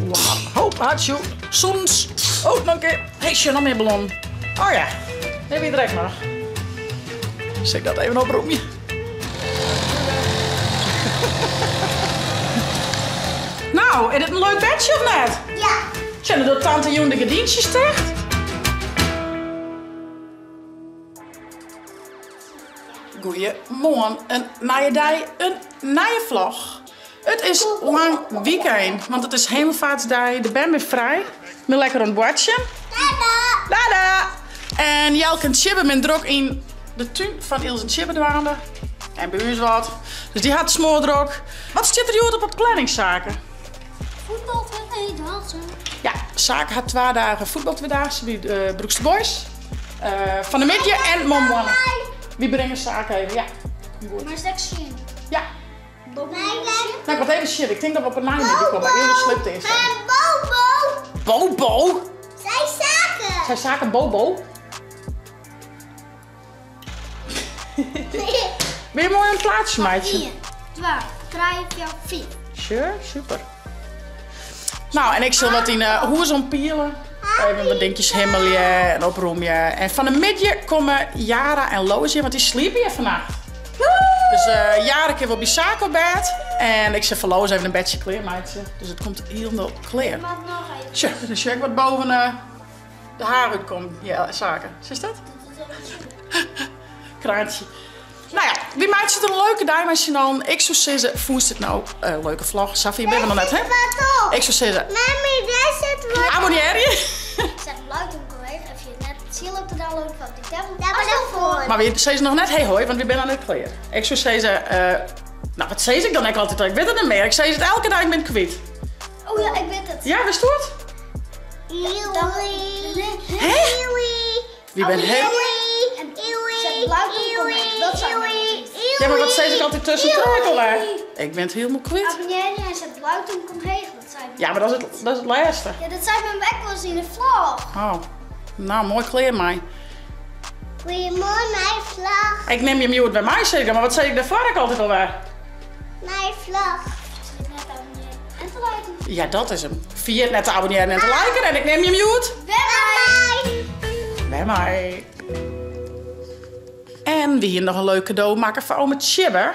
Wow. Ho, hatsjoe. Sûnens. Oh, noch in kear. Hey, sjoch, noch mear ballonnen. Oh ja, dêr wie der ek noch. Sil ik dat even oprûmje? Nou, is dit in leuk bedsje of net? Ja. Sjoch, dan docht tante jûn de gerdyntsjes ticht. Goeiemoarn, in nije dei, in nije vlog. It is lang wykein, want it is Hemelvaartsdei, de bern binne frij. Bin lekker oan it boartsjen. Dada! Dada! En Jelke en Tjibbe binne drok yn de tún fan Ilse en Tjibbe dwaande. En by ús wat. Dus dy hat smoardrok. Wat stiet der hjoed op 'e planning, Sake? Voetbaltweedaagse. Ja, Sake hat twa dagen voetbaltweedaagse by de Broekster Boys. Fan 'e middei en moarn. Wy bringe Sake even, ja. Goed. Mar straks sjen. Ja. Nou, ik moat even sjen. Ik tink dat we op 'e nije middei komme. Ilse slipt earst even. Bobo! Bobo? Sei Sake! Sei Sake Bobo? Bin je moai oan it plaatsje meitsjen? 1, 2, 3, 4, 5. Sure, super. Nou, en ik sil wat yn 'e hûs ompiele. Even wat dinkjes himmelje en oprûmje. En fan 'e middei komme Jara en Lois hjir, want dy sliepe hjir fannacht. Dus Jara kin wol by Sake op bêd. En ik sil foar Lois even in bedsje klearmeitsje. Dus it komt hielendal klear. Sjoch, dan sjoch ik wat boven de haach útkomt, ja, Sake. Sjochst dat? Kraantsje. Nou ja, wy meitsje der in leuke dei mei syn allen. Ik soe sizze, fûnst it no in leuke vlog? Safier binne we noch net, hè? Ik soe sizze, Mammy, dêr sit wat abonnearje. Zet like om collega if je net ziel op de download van de tablet. Daar ben Maar we sizze noch net hey hoi, want we binne noch net klear. Ik soe sizze, nou wat sis ik dan ek altyd? Ik wit it net mear. Ik sis it elke dei, ik bin it kwyt. Oh ja, ik wit it. Ja, witst it? Hè? Wy binne heel... Ja, mar wat sis ik altyd tuskentroch alwer? Ik bin it hielendal kwyt. Abonnearje en zet blauw omheech, dat sei Ja, mar dat is it, dat is it lêste. Ja, dat sei mem ek wolris yn de vlog. Oh, nou, moai klear mei. Goeiemoarn, mijn vlog. Ik nim jim hjoed wer mei, sis ik dan, mar wat sis ik dêrfoar ek altyd alwer? Mijn vlog. Vergeet net te abonnearjen en te liken. Ja, dat is 'm. Ferjit net te abonnearjen en te liken en ik nim jim hjoed. Wer mei. Wer mei. En we hiene noch in leuk kado makke foar ome Tjibbe.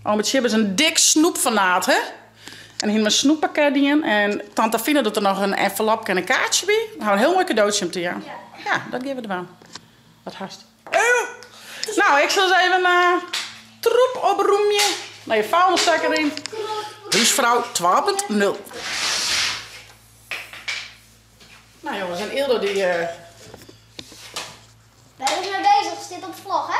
Ome Tjibbe is in dik snoepfanaat, hè? En hiene we in snoeppakket dien en tante Fine docht der noch in envelopke en in kaartsje by. Dan ha we in hiel moai kadootsje om te jaan. Ja, dat gean we dwaan. Wat hast? Nou, ik sil ris even troep oprûmje. Nei je vuilniszak erin. Huisvrouw 2.0. Nou jongens, en Ildo die... Wêr is mei bezich? Stiet op de vlog, hè?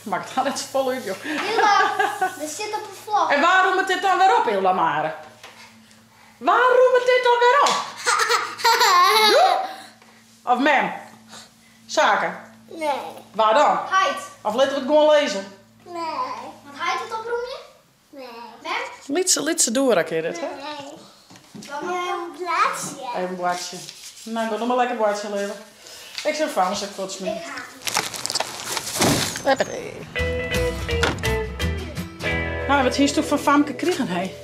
Makket dat net safolle út, joh. Hilda, der sit op de vlog. En wa rûmet dit dan wer op, Hilda Mare? Wa rûmet dit dan wer op? Of mem? Sake? Nee. Wa dan? Heit. Of litte we it gewoan lizze? Nee. Moat heit it oprûmje? Nee. Mem? Lytse, lytse doerak is dit, hè? Nee. Even in boartsje. Even boartsje. Nou, ik noch mar lekker boartsje, leave. Ik sil vuilniszak fuortsmite. Ik ha. Huppatee. Nou, wat hiest do fan Famke krigen, hé?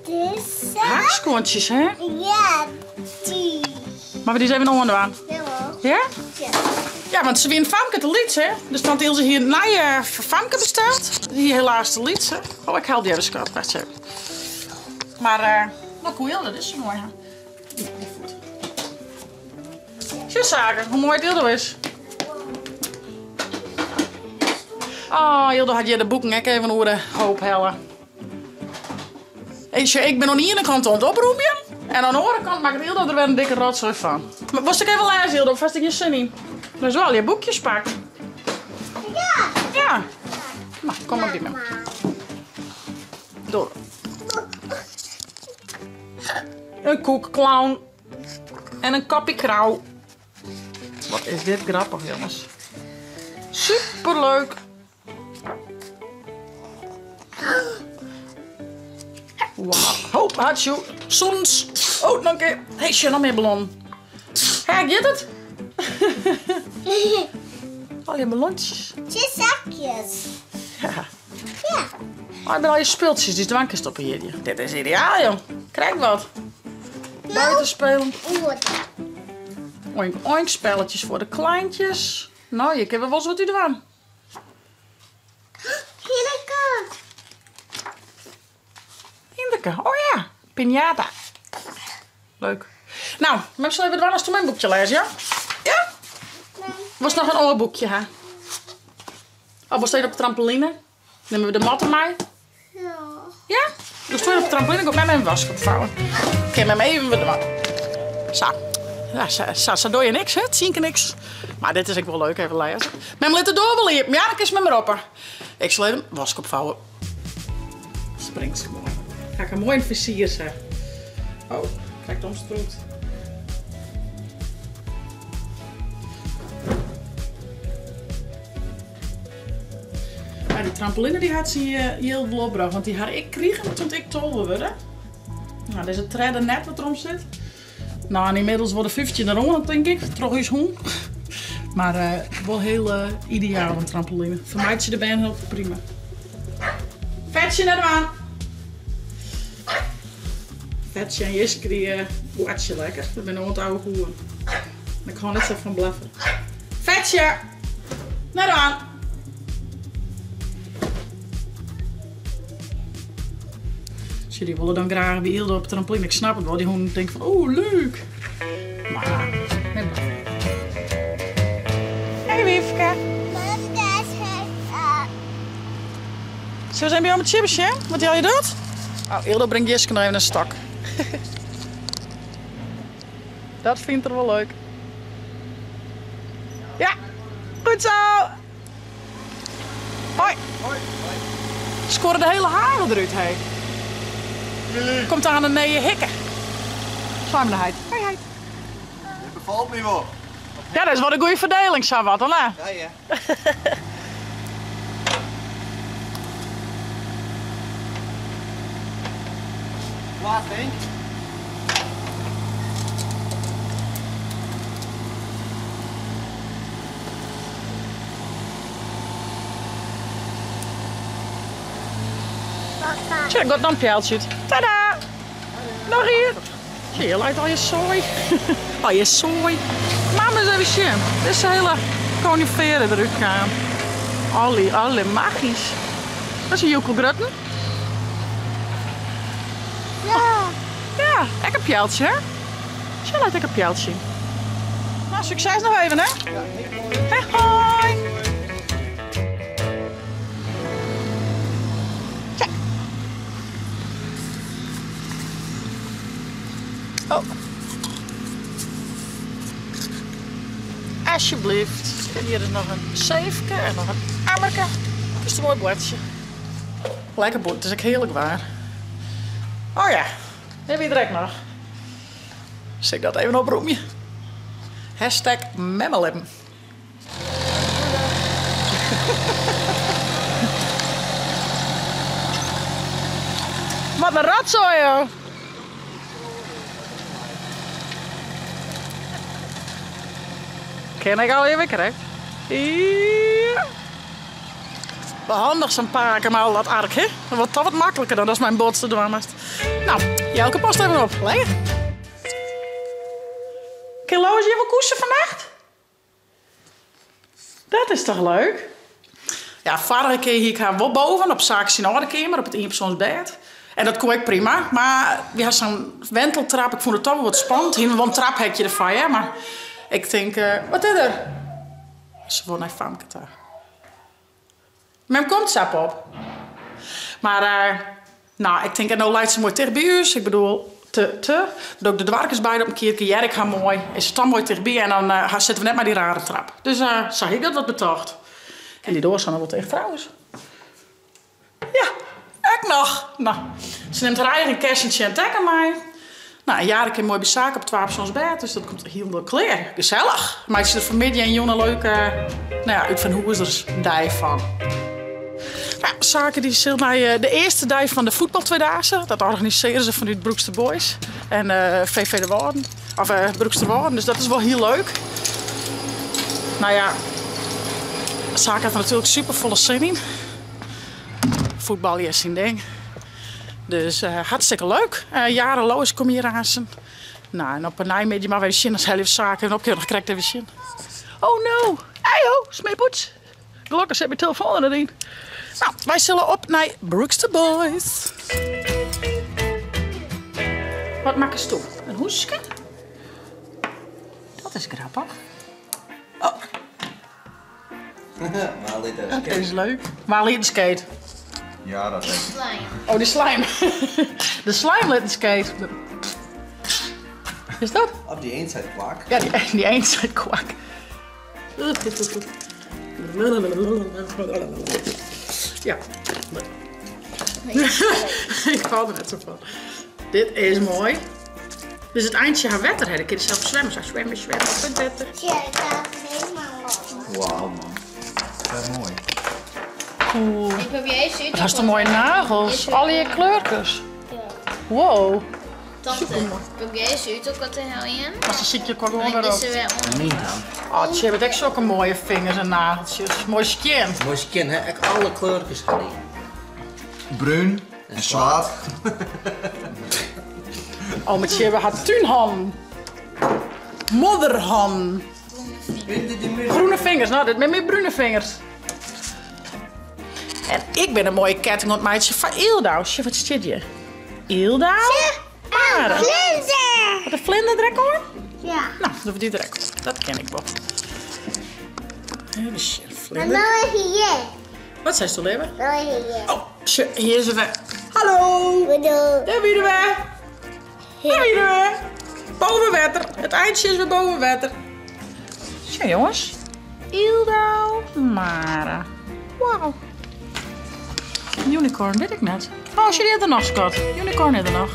Dizze. Hakskuontsjes, hè? Ja, dy. Moatte we dy ris even oandwaan? Jawol. Ja? Ja. Ja, want se wienen Famke te lyts, hè? Dus tante Ilse hie in nije foar Famke besteld. Dy hie helaas te lyts, hè? Oh, ik help dy even, skat. Wacht even. Mar, uh, no koe Hilde, dat is sa moai, hè? Dy foet. Sjoch, Sake, hoe moai it Hildo is. Oh, Hildo hat hjir de boeken ek even oer de hoop helle. Ik sjoch, ik bin oan de iene kant oan it oprûmjen en oan de oare kant makket Hildo der wer in dikke rotsoai fan. Mar wolst ek even lêze, Hildo, of hast der gjin sin yn? Do hast wol al je boekjes pakt. Ja. Ja. No, kom mar by my. Door. In koekclown en in koppie krau. Wat is dit grappich, jonges. Superleuk. Wow. Ho, hatsjoe. Sûnens. Oh, noch in kear. Hey, sjoch, noch mear ballonnen. Hé, giet it? Al je ballontsjes. Tsjin zakjes. Ja. Ja. Oh, ik bin al je spultsjes dy'tst dwaan kinst op 'e jierdei. Dit is ideaal, jong. Krekt wat. Buiten spelen. Oink oink, spelletjes voor de kleintjes. Nou, je kin wol ris wat út dwaan. Hinderke. Hinderke, oh ja, piñata. Leuk. Nou, mem sil even dwaan ast myn boekje lêze, ja? Ja? Wolst noch in oar boekje ha? Of wolst even op de trampoline? Nimme we de matte mei? Ja. Ja? Doe'tst even op de trampoline, giet mem even wask opfouwen. Kin mem even wat dwaan. Sa. Ja, sa, sa, sa doar je niks, hè? Tsien kear niks. Mar dit is ek wol leuk, even lêze. Mem lit de doar wol iepen, ja? Dan kinst mem roppe. Ik sil even wask opfouwen. Springt se moai. Ha ik har moai yn it fizier sa. Oh, krekt omstrûnd. Ja, dy trampoline dy hat syn jild wol opbrocht, want dy ha ik krigen toen ik 12 wurde. Nou, dit is it tredde net wat derom sit. Nou, en ynmiddels wol de 15 deroan, tink ik, troch ús hûn. Mar wol hiel ideaal, in trampoline. Fermeitsje de bern hiel prima. Fetsje net dwaan! Fetsje en Jiske dy boartsje lekker. Dat binne oant ouwe hoeren. Ik hâld net sa fan blaffen. Fetsje! Net dwaan! Sjoch, dy wolle dan graach by Ylde op de trampoline. Ik snap it wol, dy hûnen tinke fan oeh, leuk. Mar, net dwaan. Hey Wiefke. Zullen we eens even bij jou met chips, hè? Wat jou je doet? Oh, Ylde brengt Jiske nog even een stok. Dat fynt er wol leuk. Ja, goed zo. Hoi. Hoi. Scoren de hele hagel eruit, hé. Komt aan een nije hikke. Swaai mar de heit. Hoi, heit. Dit befalt my wol. Ja, dat is wol in goede ferdeling, sa wat, dan hè? Ja, ja. Klaar, Henk. Tsja, got noch in pealtsje út. Tada! Noch ien. Tsja, hjir leit al je soai. Al je soai. Mama ris even sjen. Dizze hiele konifearen derút kaam. Allie, allie, magysk. Dat is in joekel grutten. Ja. Ja, ek in pealtsje, hè? Tsja, leit ek in pealtsje. Nou, sukses noch even, hè? Hoi, hoi. Tja. Oh. Alsjeblieft. Hjir is noch in seefke en noch in emmerke. It is in moai boartsje. Lekker boet, it is ek hearlik waar. Oh ja, dêr wie der ek noch. Sil ik dat even oprûmje? Hashtag memmelibben. Wat in rotzooi, joh. Ken ik al even correct. Ja. Wel handich sa'n pake mei al dat ark, hè? Dat wurdt toch wat makliker dan ast mei in botste dwaan moatst. Nou, Jelke past even op. Lekker. Kin Lois hjir wol koese fannacht? Dat is toch leuk? Ja, foarige kear hie ik har wol boven op Sake syn âlde keamer op it ienpersoansbêd. En dat koe ek prima, mar wy ha sa'n wenteltrap, ik fûn it toch wol wat spannend. Hiene we wol in traphekje derfoar, hear, mar ik tink, wat is der? Se wol nei famke ta. Mem komt sa, pop. Mar, no, ik tink, en no leit se moai ticht by ús. Ik bedoel, te, te. Doch ik de doarkes beide op in kearke, hear ik har moai. Is se toch moai tichtby en dan sitte we net mei dy rare trap. Dus sa hie ik dat wat betocht. En dy doar sil noch wol ticht trouwens. Ja, ek noch. No, se nimt har eigen kessentsje en tekken mei. No, en Jare kin moai by Sake op twapersoansbêd, dus dat komt hielendal klear. Gesellich. Meitsje der fanmiddei en jûn in leuke, no ja, útfanhûzersdei fan. No, Sake dy sil nei de earste dei fan de fuotbaltweedaagse. Dat organisearje se fanút Broekster Boys en VV de Wâlden. Of Broekster Wâlden, dus dat is wol hiel leuk. No ja, Sake hat der natuerlik super folle sin yn. Fuotbalje is syn ding. Dus hartstikke leuk. Jare Lois komme hjir aansen. Nou, en op 'e neimiddei moatte we even sjen, dan helje we saken even op, kinne we noch krekt even sjen. Oh no! Eyo, smeerpoets! Gelokkich sit myn telefoan der net yn. Nou, wy sille op nei Broekster Boys. Wat makkest do? In hûske? Dat is grappich. Oh. Dat is leuk. Wa liet in skeet? Ja, dat is. Slime. Oh, de slime. De slime lit in skeet. Is dat? Of dy eend seit kwak. Ja, dy eend seit kwak. Ja. Ik hâld der net sa fan. Dit is moai. Dus it eintsje hat wetter, hè. Dan kin je sels swimmen. Sa swimme, swimme op it wetter. Ja, ik ga helemaal los. Wauw man. Wer moai. Cool. Ik probeer even Wat hast in moaie nagels. Allegear kleurkes. Ja. Wow. Tante, probeer even út elkoar te heljen. Mar se sykje elkoar gewoan wer op. Myn dan. Oh, Tsjip hat ek sokke moaie fingers en nageltsjes. Moai skjin. Moai skjin, hè? Ek alle kleurkes ha dy. Brún en swart. Oh, mar Tsjibbe hat túnhannen. Modderhannen. Groene vingers, no, dit binne mear brune vingers. En ik bin in moaie ketting oan it meitsjen foar Yldau. Sjoch, wat stiet hjir? Yldau? Mare. Vlinder! Hat de vlinder der ek oan? Ja. No, dan wurdt dy der ek oan. Dat kin ik wol. Even sjen, Maar vlinder. nou is hier. Wat seisto, leave? Nou is hier. Oh, sjoch, hjir is er wer. Hallo! Bedoel. Dêr wie er wer. Dêr wie er wer. Boven wetter. It eintsje is wer boven wetter. Sjoch, jonges. Yldau Mare. Wauw. Unicorn wit ik net. Oh, sjoch, dy is der noch, skat. Unicorn is der noch.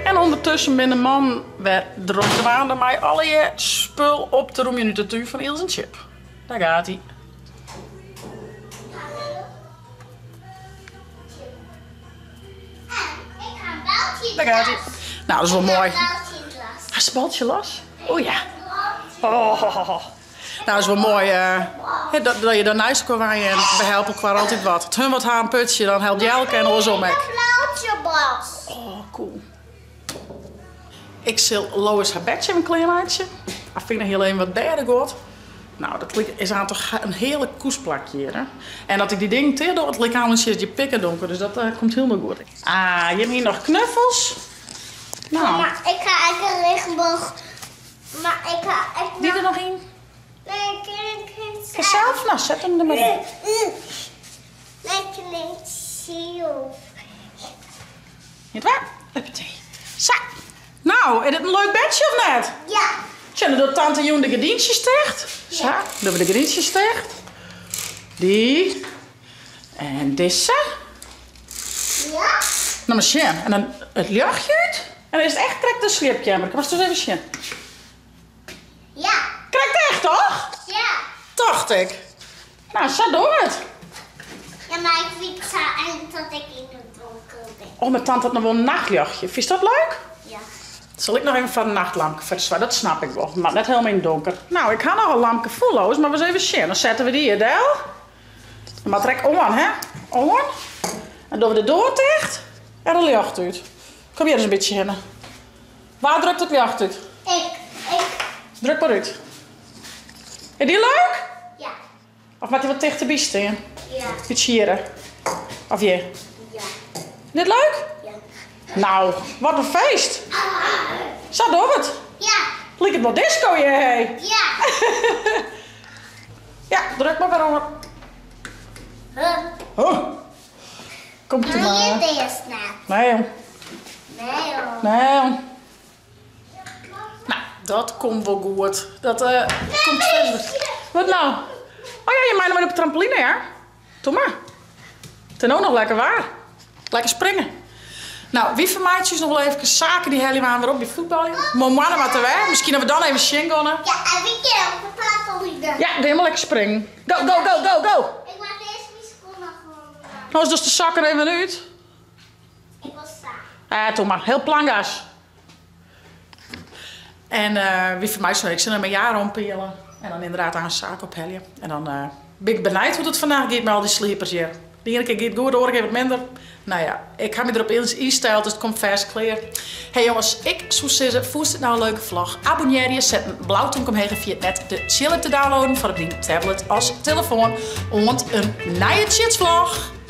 En ûndertusken binne de mannen wer drok dwaande mei allegear spul op te rûmjen út de tún fan Iels en Tsjip. Daar gaat ie. Daar gaat ie. Nou, dat is wol moai. Hast in baltsje los? Oh ja. Oh. Nou, dat is wol moai dat je dan neist elkoar wenje en we helpe elkoar altyd wat. As hun wat ha in putsje, dan helpt Jelke en oarsom ek. Oh, cool. Ik sil Lois har bedsje even klearmeitsje. Afina hiel even wat bêdeguod. Nou, dat is aan toch in hearlik koesplakje hjir, hè? En as ik dy dingen ticht doch, it liket aanst is hjir pikkedonker, dus dat komt hielendal goed. Ah, jim hiene noch knuffels. Nou. Maar ik ha ek in regenboog. Maar ik ha ek Dy der noch yn? Nee, ik kin it Kinst sels? Nou, set him der mar yn. Nee, ik kin it sels. Niet waar? Huppatee. Sa. Nou, is dit in leuk bedsje of net? Ja. Tsja, dan docht tante jûn de gerdyntsjes ticht. Sa, dogge we de gerdyntsjes ticht. Dy. En dizze. Ja. No mar sjen. En dan it ljochtje út. En dan is it echt krekt in sliepkeamer. Kinst ris even sjen. Ja. Krekt echt, toch? Ja. Tocht ik. Nou, sa dogge we it. Ja, mar ik fyn it sa eng dat ik yn it donker bin. Oh, mar tante hat noch wol in nachtljochtje. Fynst dat leuk? Ja. Sil ik noch even foar in nachtlampke foar it swart? Dat snap ik wol. Moat net helemaal yn it donker. Nou, ik ha noch in lampke fol, Lois, mar ris even sjen. Dan sette we dy hjir del. Dan moat er ek oan, hè? Oan. Dan dogge we de doar ticht en it ljocht út. Kom hjir ris in bytsje hinne. Wa drukt it ljocht út? Ik. Ik. Druk mar út. Is dy leuk? Ja. Of moat dy wat tichterby stean? Ja. Bytsje hjirre. Of hjir? Ja. Dit leuk? Ja. Nou, wat in feest. Sa dogge we it. Ja. Liket wol disco hjir, hé. Ja. Ja, druk mar wer oan. Huh? Huh. Komt der mar. Nee, dit is net. Nee, jong. Nee, jong. Nee, jong. Nou, dat komt wol goed. Dat eh, komt fêst. Wat nou? Oh ja, je mei noch wer op de trampoline, ja? Doe mar. It is no noch lekker waar. Lekker springe. Nou, wy fermeitsje ús noch wol efkes saken, dy helje we aanst wer op by fuotbaljen. Moarn moatte we, miskien dat we dan even sjen geane. Ja, en wy kinne op de trampoline. Ja, gean mar lekker springen. Go, go, go, go, go! Ik moat earst myn skuon noch oan. No dochst de sokken even út. Ik wol sa. Eh, doe mar. Hiel plangas. En eh, wy fermeitsje ik sil mei Jara ompiele. En dan ynderdaad aanst saken ophelje. En dan eh, bin ik benijd hoe't it fannacht giet mei al dy sliepers hjir. De iene kear giet it goed, de oare kear wat minder. No ja, ik ha my derop ynsteld, dus it komt fêst klear. Hey jonges, ik soe sizze, fûnst it no in leuke vlog? Abonnearje, set in blau tomke omheech en ferjit net de Tsjilip te downloaden foar op dyn tablet as telefoan. Oant in nije Tsjitsvlog!